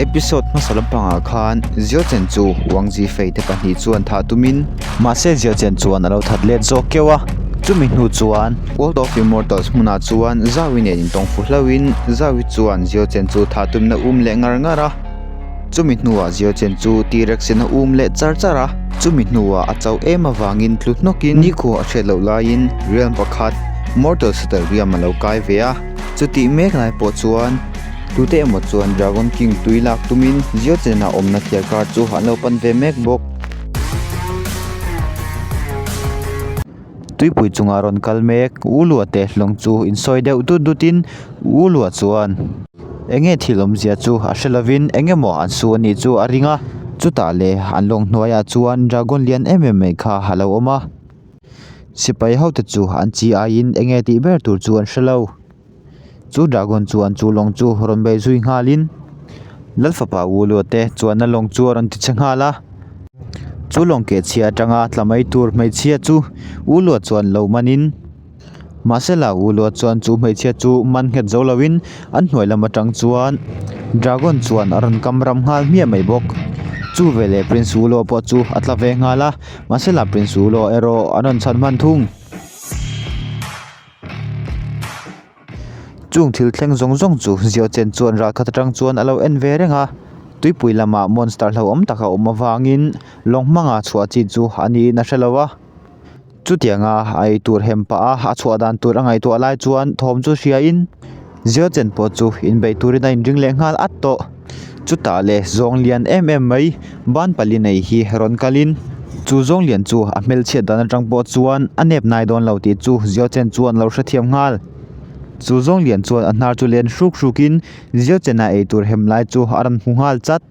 Episode hmasa lampangah khan Xiao Chen chu Wang Zifei te pahnih chuan thah tumin mahse Xiao Chen chuan a lo that let zawk keuh a, chumi hnu chuan World of Immortals hmunah chuan Zhao Yi nen intawng fu hlauhin Zhao Yi chuan Xiao Chen chu thah tumna um leh ngar ngar a, chumi hnuah Xiao Chen chu T-Rex in a um leh char char a, chumi hnuah a chauh em avangin tlu hnawkin nikhua a hriat loh laiin realm pakhat Mortal Settle Realm a lo kai ve a, chutih mek lai pawh chuan. Tute emaw chuan Dragon King tui lak tumin Xiao Chen-a awmna thliar kar chu an lo pan ve mek bawk. Tuipui chungah rawn kal mek U Lua te hlawng chu insawi deuh dut dutin U Lua chuan eng nge thil awmzia chu a hre lovin eng emaw an su a nih chu a ring a. Chutah leh an lawng hnuaiah chuan dragon lian em em mai kha a lo awm a. Sipai hote chu an chi aiin eng nge tih ber tur chu an hre lo. Chu dragon chuan chu lawng chu rawn bei zui nghalin Lal fapa u luat te chuan a lawng chu a rawn ti che nghal a. Chu lawng keh chhia atanga tla mai tur hmeichhia chu u luat chuan lo manin mahsela u luat chuan chu hmeichhia chu man nghet zo loin an hnuai lam atang chuan dragon chuan a rawn kam ram nghal hmiah mai bawk. Chu veleh Prince u luat pawh chu a tla ve nghal a, mahsela Prince u luat erawh an rawn chhan hman thung. Chung thil thleng zawng zawng chu Xiao Chen chuan ral khat atang chuan a lo en ve reng a, tuipui lamah monster hlauhawm tak a awm avangin lawng hmanga chhuah chi chu a niin a hre lo a. Chutianga a ei tur hem pah a, a chhuah dan tur a ngaihtuah lai chuan thawm chu hriain Xiao Chen pawh chu inbeih turin a inring leh nghal at tawh. Chutah leh zawng lian em em mai ban pali nei hi rawn kalin chu zawng lian chu a hmelchhiat dan atang pawh chuan a nep nai dawn lo tih chu Xiao Chen chuan lo hrethiam nghal. Chu zawng lian chuan a hnar chu len hruk hrukin Xiao Chen-a ei tur hem lai chu a rawn hmu nghal chat.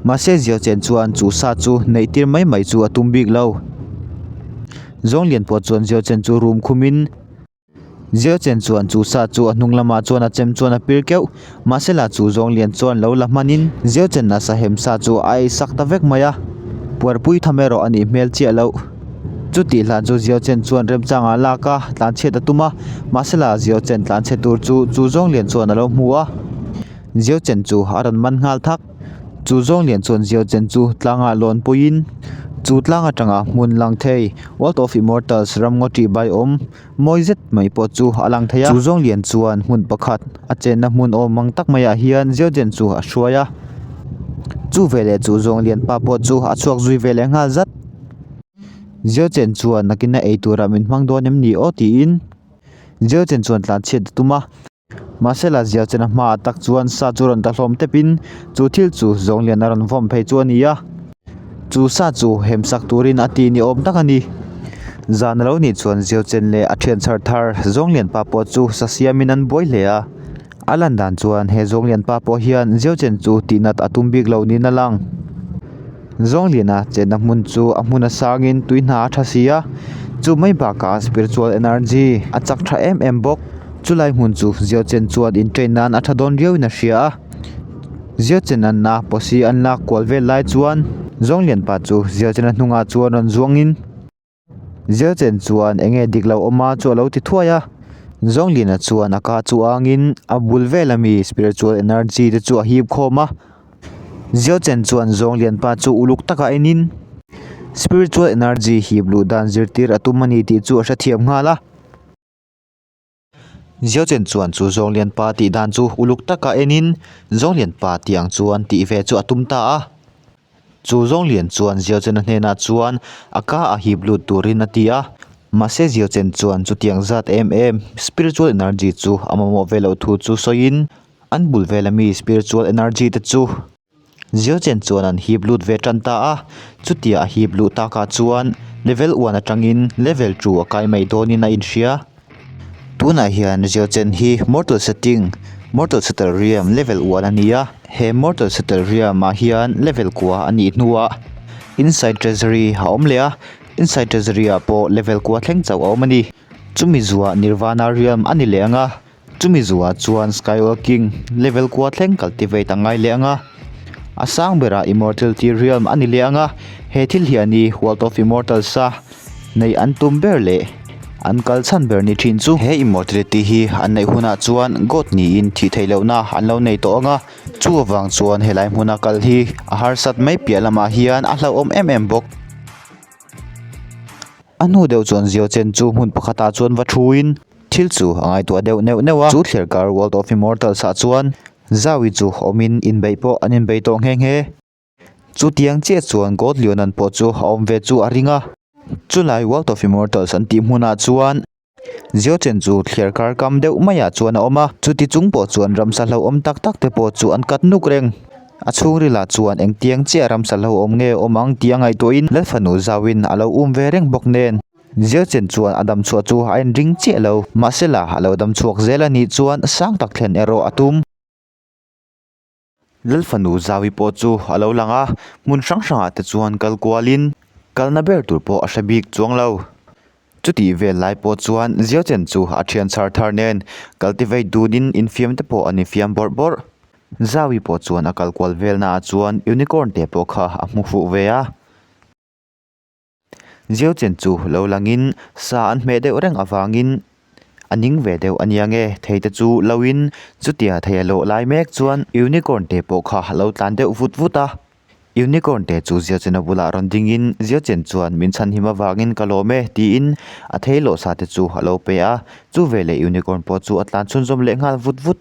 Mahse Xiao Chen chuan chu sa chu neih tir mai mai chu a tum bik lo. Zawng lian pawh chuan Xiao Chen chu rum khumin. Xiao Chen chuan chu sa chu a hnung lamah chuan a chem chuan a pir keuh. Mahse la chu zawng lian chuan lo la hmanin Xiao Chen a sahem sa chu a ei sak ta vek mai a. Puarpui tham erawh a nih hmel chiah loh. Chutih hlan chu Xiao Chen chuan remchangah lak a, tlanchhiat a tum a. Mahse la Xiao Chen tlanchhe tur chu chu zawng lian chuan a lo hmu a. Xiao Chen chu a rawn man nghal thak. Chu zawng lian chuan Xiao Chen chu tlangah lawn puiin chu tlang atanga hmun lang thei World of Immortals ram ngaw tih bai awm Mawi zet mai pawh chu a lang thei a. Chu zawng lian chuan hmun pakhat a chenna hmun awm ang tak maiah hian Xiao Chen chu a hruai a. Chu veleh chu zawng lian pa pawh chu a chhuak zui ve leh nghal zat. Xiao Chen chuan nakin a ei turah min hmang dawn em ni aw tiin Xiao Chen chuan tlanchhiat a tum a. Mahse la Xiao Chen a hmaah tak chuan sa chu rawn ta hlawm tepin chu thil chu zawng lian a rawn vawm phei chu a ni a. Chu sa chu hem sak turin a ti ni awm tak a ni. Zan a lo nih chuan Xiao Chen leh a thian chhar thar zawng lian pa pawh chu sa siamin an buai hle a. A lan dan chuan he zawng lian pa pawh hian Xiao Chen chu tihnat a tum bik lo niin a lang. Zawngliana chenna hmun chu a hmun a sangin tui hna a tha si a, chu mai bakah spiritual energy a chak tha em em bawk. Chulai hmun chu Xiao Chen chuan in train nan a tha dawn riauin a hria a, Xiao Chen an na pawsi an lak kual vel lai chuan Zawnglianpa chu Xiao Chen a hnungah chuan rawn zuangin, Xiao Chen chuan eng nge dik lo awm a chu a lo ti thuai a, Zawngliana chuan a ka chu angin a bul vel ami spiritual energy te chu a hip khawm a, Xiao Chen chuan Zawnglian pa chu uluk taka enin spiritual energy hip luh dan zirtir a tum a ni tih chu a hrethiam nghal a. Xiao Chen chuan chu Zawnglian pa tih dan chu uluk taka enin Zawnglian pa tih ang chuan tih ve chu a tum ta a. Chu Zawnglian chuan Xiao Chen-a hnenah chuan a ka a hip lut turin a ti a. Mahse Xiao Chen chuan chutiang zat em em spiritual energy chu a mamawh ve loh thu chu sawiin an bul vel ami spiritual energy te chu Xiao Chen chuan an hip lut ve tan ta a, chutia a hip luh takah chuan level one atangin level two a kai mai dawnin a inhria. Tunah hian Xiao Chen hi Mortal Setting, Mortal Settle Realm level one a ni a, he Mortal Settle Realm ah hian level kua a nih hnuah Inside Treasury a awm leh a, Inside Treasury ah pawh level kua thleng chauh a awm a ni. Chumi zuah Nirvana Realm a ni leh ang a. Chumi zuah chuan Skywalking level kua thleng cultivate a ngai leh ang a, a sang berah Immortality Realm a ni leh ang a, he thil hian i World of Immortals a neih an tum ber leh an kal chhan ber ni thin chu. He Immortality hi an neih hunah chuan God niin thih theih lohna an lo nei tawh ang a. Chu avang chuan helai hmuna kal hi a harsat mai piah lamah hian a hlauhawm em em bawk. A hnu deuh chuan Xiao Chen chu hmun pakhatah chuan va thuin thil chu a ngaihtuah deuh neuh neuh a. Chu thliarkar World of Immortals ah chuan Zhao-i chu awmin inbeih pawh an inbei tawh nghe nghe. Chutiang chiah chuan God Leonan pawh chu a awm ve chu a ring a. Chulai World of Immortals an tih hmunah chuan Xiao Chen chu thliarkar kam deuh maiah chuan a awm a. Chuti chung pawh chuan ramsa hlauhawm tak tak te pawh chu an kat nuk reng. A chhungrilah chuan engtiang chiah ramsa hlauhawm nge awm ang tih a ngaihtuahin Lalfanu Zauin a lo um ve reng bawk nen. Xiao Chen chuan a dam chhuah chu a inring chiah lo. Mahsela a lo dam chhuak zel a nih chuan sang tak thlen erawh a tum. Lalfanu Zaui pawh chu a lo lang a, hmun hrang hrangah te chuan kal kualin kalna ber tur pawh a hre bik chuang lo. Chutih vel lai pawh chuan Xiao Chen chu a thian chhar thar nen cultivate dunin infiam te pawh an infiam bawrh bawrh. Zaui pawh chuan a kal kual velnaah chuan unicorn te pawh kha a hmu fuh ve a. Xiao Chen chu lo langin sa an hmeh deuh reng avangin a ning ve deuh a nia nge thei te chu lo in chutia thei a lawh lai mek chuan unicorn te pawh kha a lo tlan deuh vut vut a. Unicorn te chu Xiao Chen a bulah rawn dingin Xiao Chen chuan min chhanhim avangin ka lawm e tiin a thei lawh sa te chu a lo pe a, chu veleh unicorn pawh chu a tlan chhunzawm leh nghal vut vut.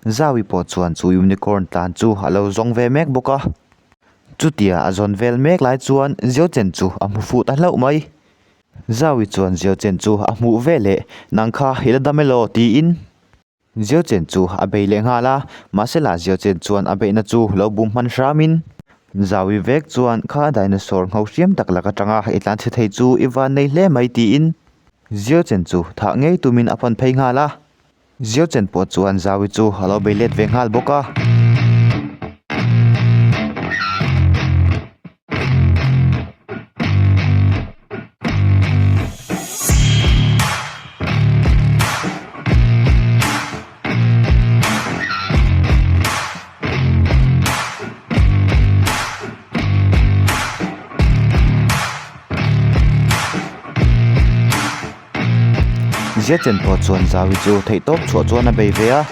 Zaui pawh chuan chu unicorn tlan chu a lo zawng ve mek bawk a, chutia a zawn vel mek lai chuan Xiao Chen chu a hmu fuh ta hlauh mai. Zaui chuan Xiao Chen chu a hmuh ve leh nang kha i la dam elaw tiin Xiao Chen chu a bei leh nghal a, mahse lah Xiao Chen chuan a beihna chu lo bum hman hramin Zaui vek chuan kha dinosaur ngho hriam tak lak atanga i tlan chhe thei chu i van nei hle mai tiin Xiao Chen chu thah ngei tumin a pan phei nghal a. Xiao Chen pawh chuan Zaui chu a lo bei let ve nghal bawk a. Zia chen pawh chuan Zaui chu theihtawp chhuah chuan a bei ve a.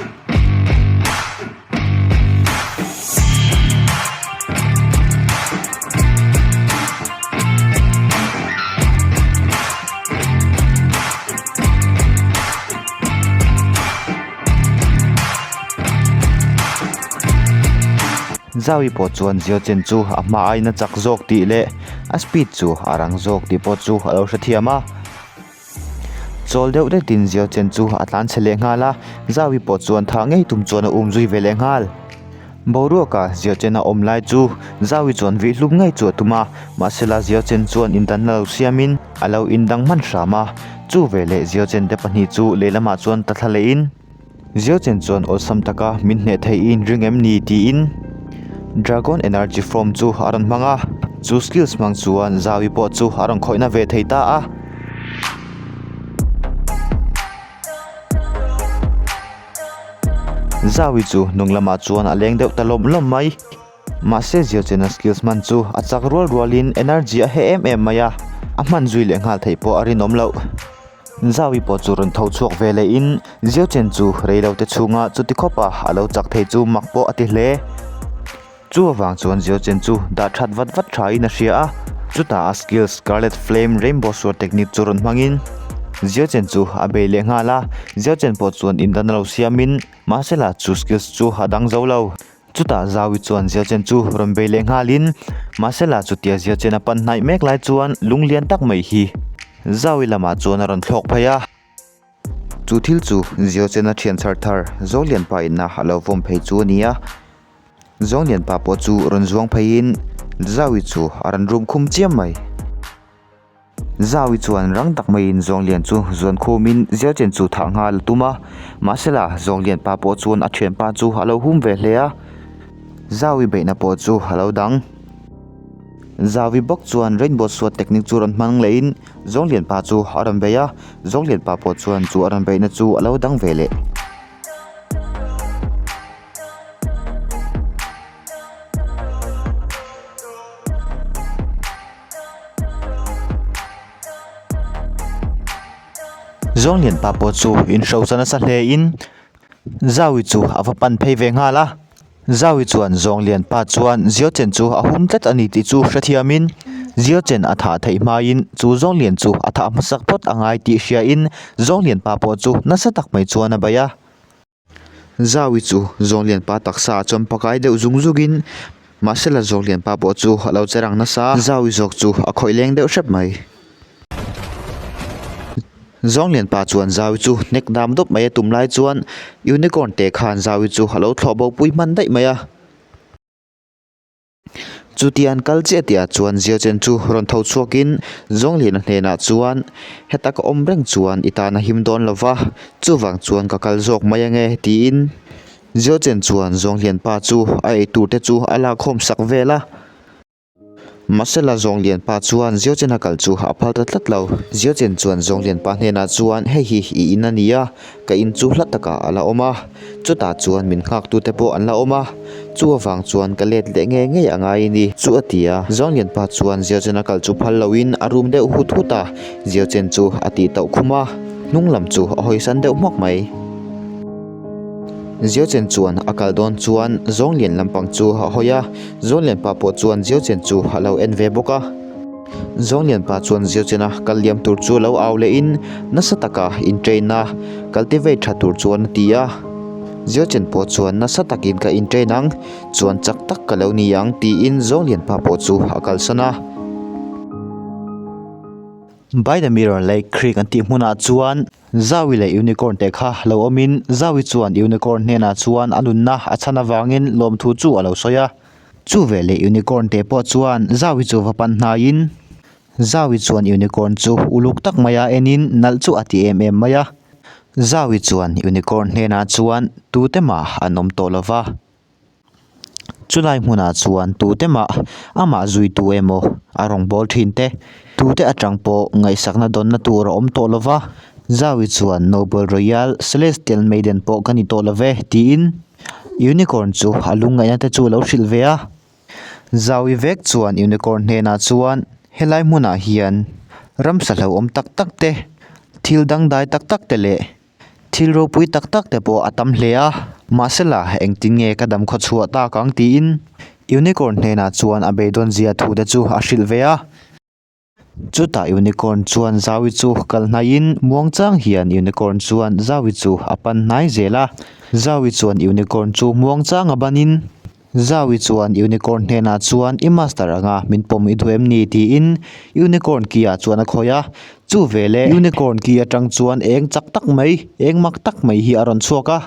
Zaui pawh chuan Zia chen chu a hma aiin a chak zawk tih leh a speed chu a rang zawk tih pawh chu a lo hrethiam a. Chawl deuh datin Xiao Chen chu a tlan chhe leh nghal a, Zhao-i pawh chuan thah ngei tum chuan a um zui ve leh nghal. Boruaka Xiao Chen a awm lai chu Zhao-i chuan vih hlum ngei chu a tum a, mahsela Xiao Chen chuan indanna lo siamin a lo indang hman hram a, chu veleh Xiao Chen te pahnih chu lehlamah chuan ta thla lehin, Xiao Chen chuan awlsam taka min hneh theih i inring em ni tiin Dragon Energy Form chu a rawn hmang a, chu skills hmang chuan Zhao-i pawh chu a rawn khawihna ve thei ta a. Zhao-i chu hnung lamah chuan a leng deuh ta lawm lawm mai. Mahse Xiao Chen-a skills hman chu a chak rual rualin energy a heh em em mai a, a hman zui leh nghal theih pawh a rinawm loh. Zhao-i pawh chu rawn tho chhuak ve lehin Xiao Chen chu rei lo te chhunga chuti khawpa a lo chak thei chu mak pawh a ti hle. Chu avang chuan Xiao Chen chu dah that vat vat thain a hria a, chutah a skill Scarlet Flame Rainbow Sword Technique chu rawn hmangin Xiao Chen chu a bei leh nghal a, Xiao Chen pawh chuan indan a lo siamin mahsela chu skills chu a dang zo lo. Chutah Zaui chuan Xiao Chen chu rawn bei leh nghalin, mahsela chutia Xiao Chen a pan hnaih mek lai chuan lung lian tak mai hi Zaui lamah chuan a rawn thlawk phei a. Chu thil chu Xiao Chen a thian chhar thar Zawnglianpa inna a lo vawm phei chu a ni a. Zawnglianpa pawh chu rawn zuang pheiin Zaui chu a rawn rum khum chiam mai. Zaui chuan rang tak maiin Zawnglian chu zuan khumin Xiao Chen chu thah nghal a tum a, mahsela Zawnglian pa pawh chuan a thianpa chu a lo hum ve hle a, Zaui beihna pawh chu a lo dang. Zaui bawk chuan Rainbow Sword technique chu rawn hmang lehin Zawnglian pa chu a rawn bei a, Zawnglian pa pawh chuan chu a rawn beihna chu a lo dang ve leh. Zawnglian pa pawh chu inhrosa nasa hle in Zaui chu a va pan phei ve nghal a. Zaui chuan Zawnglian pa chuan Ziochen chu a hum tlat a ni tih chu hrethiamin Ziochen a thah theih hmain chu Zawnglian chu a thah hmasak phawt a ngai tih hriain Zawnglian pa pawh chu nasa tak mai chuan a bei a. Zaui chu Zawnglian pa taksa ah chuan pakai deuh zung zungin mahsela Zawnglian pa pawh chu a lo che rang nasa a, Zaui zawk chu a khawih leng deuh hrep mai. Zawnglian pa chuan Zaui chu hnek dam dawp mai a tum lai chuan Unicorn te khan Zaui chu a lo thlawh bo pui hman daih mai a. Chutia an kal chiah tihah chuan Ziachen chu rawn tho chhuakin Zawngliana hnenah chuan heta ka awm reng chuan i tan a him dawn lo va, chuvang chuan ka kal zawk mai ange tiin Ziachen chuan Zawnglian pa chu a eitur te chu a lakkhawm sak vel a. Mahsela Zawnglian pa chuan Ziochen a kal chu a phal ta tlat lo. Ziochen chuan Zawnglian pa hnenah chuan hei hi i in a ni a, ka in chu hla takah a la awm a, chutah chuan min nghaktute pawh an la awm a, chu avang chuan ka let leh ngei ngei a ngai a ni chu a ti a. Zawnglian pa chuan Ziochen a kal chu phal loin a rum deuh hut hut a, Ziochen chu a tih tauh khum a, hnung lam chu a hawisan deuh hmawk mai. Ziochen chuan a kal dawn chuan Zawnglian lampang chu a hawi a, Zawnglianpa pawh chuan Ziochen chu a lo en ve bawk a. Zawnglianpa chuan Ziochena kal liam tur chu lo au lehin nasa taka in train a, cultivate tha tur chuan a ti a. Ziochen pawh chuan nasa takin ka in train ang, chuan chak tak ka lo ni ang tiin Zawnglianpa pawh chu a kalsan a. By the Mirror Lake Creek an tih hmunah chuan Zaui leh Unicorn te kha lo awmin Zaui chuan Unicorn hnenah chuan a nunna a chhan avangin lawmthu chu a lo sawi a. Chu veleh Unicorn te pawh chuan Zaui chu va pan hnaiin Zaui chuan Unicorn chu uluk tak maia enin nalh chu a ti em em mai a. Zaui chuan Unicorn hnenah chuan tute mah an awm tawh lova. Chulai hmunah chuan tute mah amah zuitu emaw a rawn bawl thin te, tute atang pawh ngaihsakna dawnna tur a awm tawh lo va, Zaui chuan Noble Royal Celestial Maiden pawh ka ni tawh lo ve tiin Unicorn chu a lungngaihna te chu a lo hrilh ve a. Zaui vek chuan Unicorn hnenah chuan helai hmunah hian ramsa hlauhawm tak tak te, thil dangdai tak tak te leh Thil ropui tak tak te pawh a tam hle a, mahsela engtin nge ka dam khaw chhuah tak ang tiin Unicorn hnenah chuan a beidawn zia thu te chu a hrilh ve a. Chutah Unicorn chuan Zaui chu kal hnaihin muangchang hian Unicorn chuan Zaui chu a pan hnai zel a, Zaui chuan Unicorn chu muangchang a banin Zaui chuan Unicorn hnenah chuan i master anga min pawm i duh em ni tiin Unicorn ki ah chuan a khawih a, chu veleh Unicorn ki atang chuan eng chak tak mai, eng mak tak mai hi a rawn chhuak a,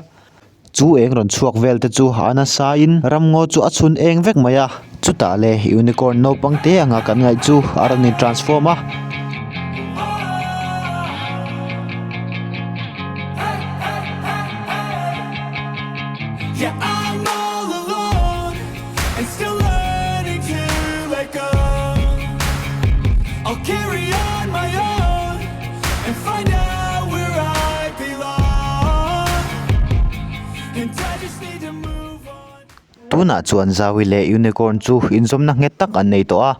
chu eng rawn chhuak vel te chu a nasa in ramngaw chu a chhun eng vek mai a, chutah le Unicorn naupang te anga kan ngaih chu a rawn in transform a. Tunah chuan Zaui leh Unicorn chu inzawmna nghet tak an nei tawh a.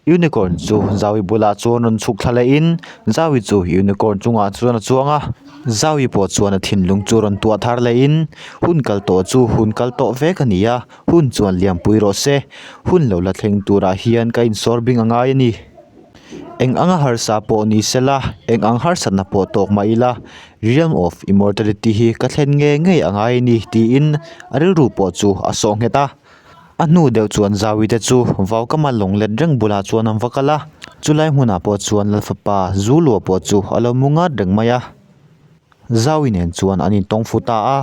Unicorn chu Zaui bulah chuan rawn chhuk thla lehin Zaui chu Unicorn chungah chuan a chuang a, Zaui pawh chuan a thinlung chu rawn tuah thar lehin hun kal tawh chu hun kal tawh vek a ni a, hun chuan liampui rawh se, hun lo la thleng turah hian ka insawr bing a ngai a ni. Eng anga harsa pawh ni sela, eng ang harsatna pawh tawk mah ila, Realm of Immortality hi ka thlen ngei ngei a ngai a ni tiin a rilru pawh chu a sawh nghet a. A hnu deuh chuan Zawite chu Vaukama lawng let reng bulah chuan an va kal a, chulai hmunah pawh chuan Lalfapa Zulua pawh chu a lo mu ngat reng mai a. Zawi nen chuan an intawng fu ta a.